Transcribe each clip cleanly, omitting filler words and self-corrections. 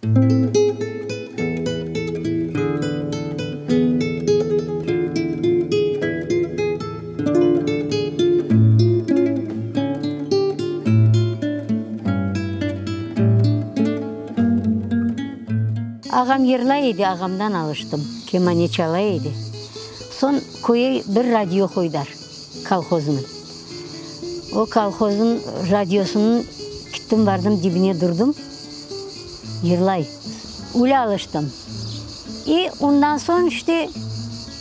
Ağam yırlay edi, ağamdan alıştım. Kemane çala edi. Soñ köye bir radio qoydar, kolhoznıñ. O kolhoznıñ radiosınıñ kittim bardım dibine durdım, yırlay. Öyle alıştım. İ ondan soñ işte,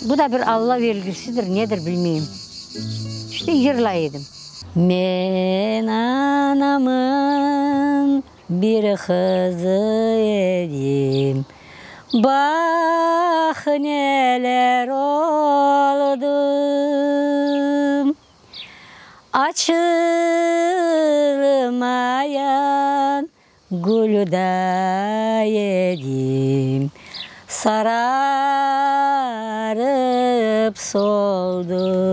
bu da bir Alla vergisidir, nedir bilmeyim, işte yırlay edim. Men anamıñ Bir qızı edim, baq neler oldım. Açılmayan gülday edim, sararıp soldım.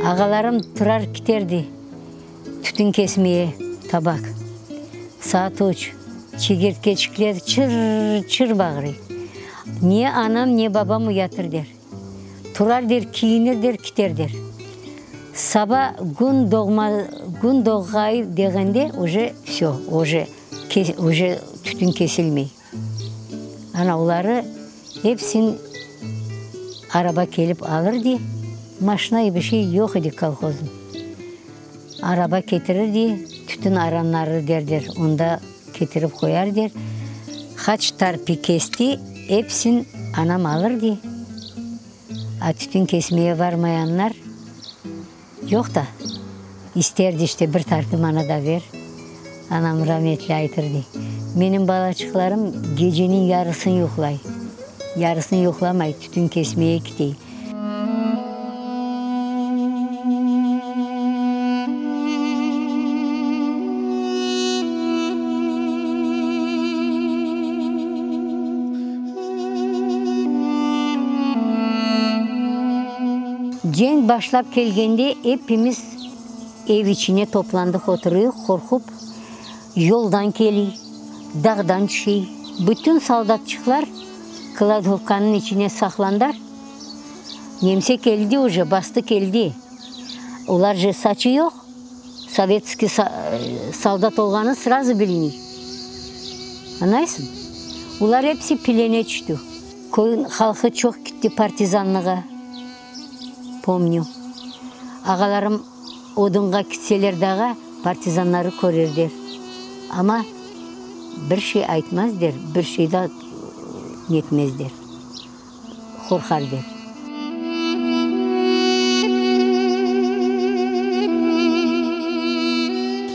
Ağalarım turar kiterdi tütün kesmeye, tabak. Saat üç, çegertkeçikler çır-çır bağırıy. Ne anam, ne babam uyatır der. Turar der, kiyinir der, kiter der. Saba kün doğma, kün doğğay değende uje vsö, uje, uje tütün kesilmey. Ana oları hepsin araba kelip alır di, maşina bir şey yoq edi kolhoznıñ. Araba ketirir di, tütün aranları derler, onda ketirip qoyar der. Qaç tarpi kesti, epsin anam alır di. A tütün kesmeye varmayanlar yoq da, isterdi işte bir tarpi mana da ver. Anam rametli aytır di, Menim balaçıqlarım geceniñ yarısın yuqlay, yarısın yuqlamay, tütün kesmeye kitey. Cenk başlap kelgende epimiz ev içine toplandıq oturıyıq, qorqup, yoldan keliy, dağdan tüşey. Bütün soldatçıqlar kladovkanıñ içine saqlandar. Nemse keldi uje, bastı keldi. Olar je saçı yoq, sovetskiy soldat olğanı srazu biliniy. Añlaysıñ? Olar episi pilene tüşti. Köyün halqı çoq kitti partizanlığa, pomnyu. Ağalarım odunğa kitseler dağa, partizanları körer der. Amma bir şey aytmaz der, bir şey da netmez der. Qorqar der.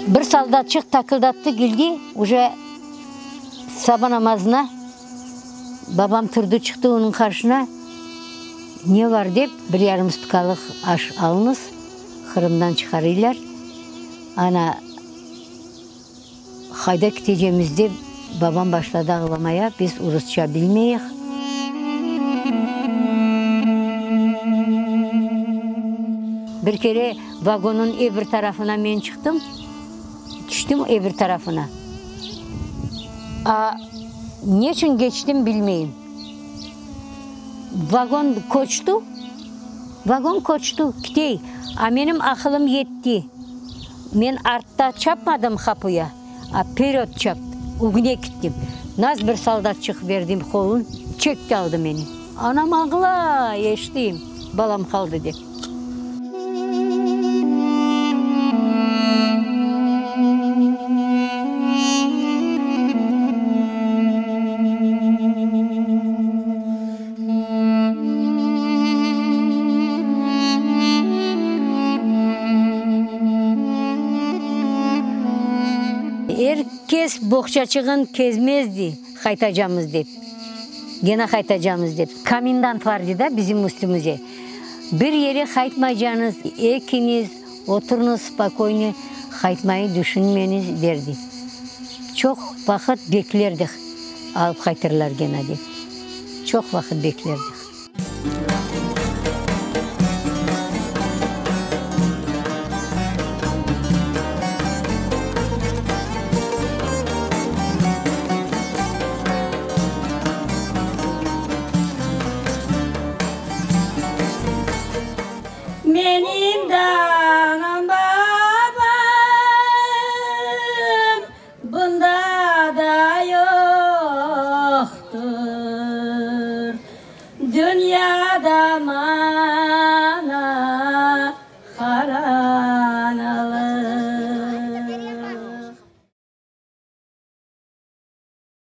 Bir soldatçıq takıldattı keldi, uje saba namazına babam turdı çıqtı onıñ qarşına, ne var dep, bir yarım sutkalıq aş alıñız, Qırımdan çıqarıylar. Ana, Qayda ketecemiz dep, babam başladı ağlamaya, biz urusça bilmeyik. Bir kere vagonnıñ ebir tarafına men çıqtım, tüştim ebir tarafına. A, neçün keçtim bilmeyim. Vagon köçti, vagon köçti, ketey. A menim aqılım yetti. Men artta çapmadım qapuya, a peryod çaptım, ögüne kittim. Naz bir soldatçıq berdim qolun, çekti aldı meni. Anam ağlay, eşiteyim, balam qaldı dep. Er kes boğçaçığın kezmezdi, qaytacamız dep, gene qaytacamız dep. Komendant vardı da bizim üstümize. Bir yere qaytmaycañız, ekiñiz oturıñız spokoyno, qaytmayı düşünmeñiz, derdi. Çoq vaqıt beklerdik, alıp qaytırlar gene dep. Çoq vaqıt beklerdik. Menim de anam, babam bunda da yoqtır. Dünyada.